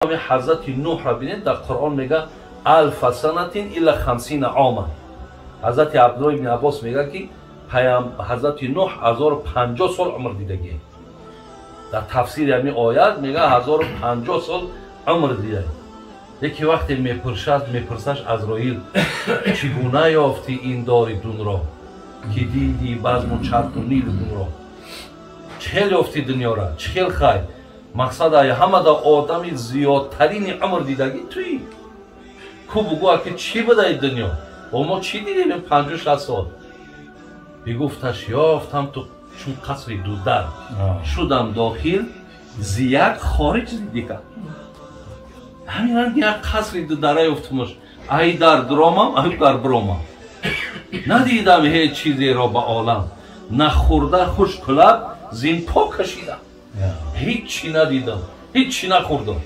Ҳазрати Нуҳра бинед, дар Қуръон мега: «Алфа санатин илла хамсина ома». Ҳазрати Абдулло ибни Аббос мега, ки ҳазрати Нуҳ 1050 сол умр дидагӣ. Дар тафсири ҳамин оят мега, 1050 сол умр дида. Яке вақте мепурсад, мепурсаш Азроил: «Чӣ гуна ёфтӣ ин дори дунро, ки дидӣ базму чарху нилгунро? Чӣ хел ёфтӣ дунёра? Чӣ хел хай мақсад ай ҳамада одами зиёдтарини умр дидагӣ туӣ ку, бугӯ, ки чӣ будаи дунё бо мо, чӣ дидем ин 50-60 сол?» Бигуфташ: «Ёфтам ту чун қасри дудар, шудам дохил зи як, хориҷ зи дигар». Ҳамин ранги як қасри дудара ёфтумаш, ай дар дуромам, ай дар биромам, надидам ҳеҷ чизеро ба олам, нахӯрда хушк лаб зин по кашидам. Ҳеҷ чӣ надидам, ҳеҷ чӣ нахӯрдам.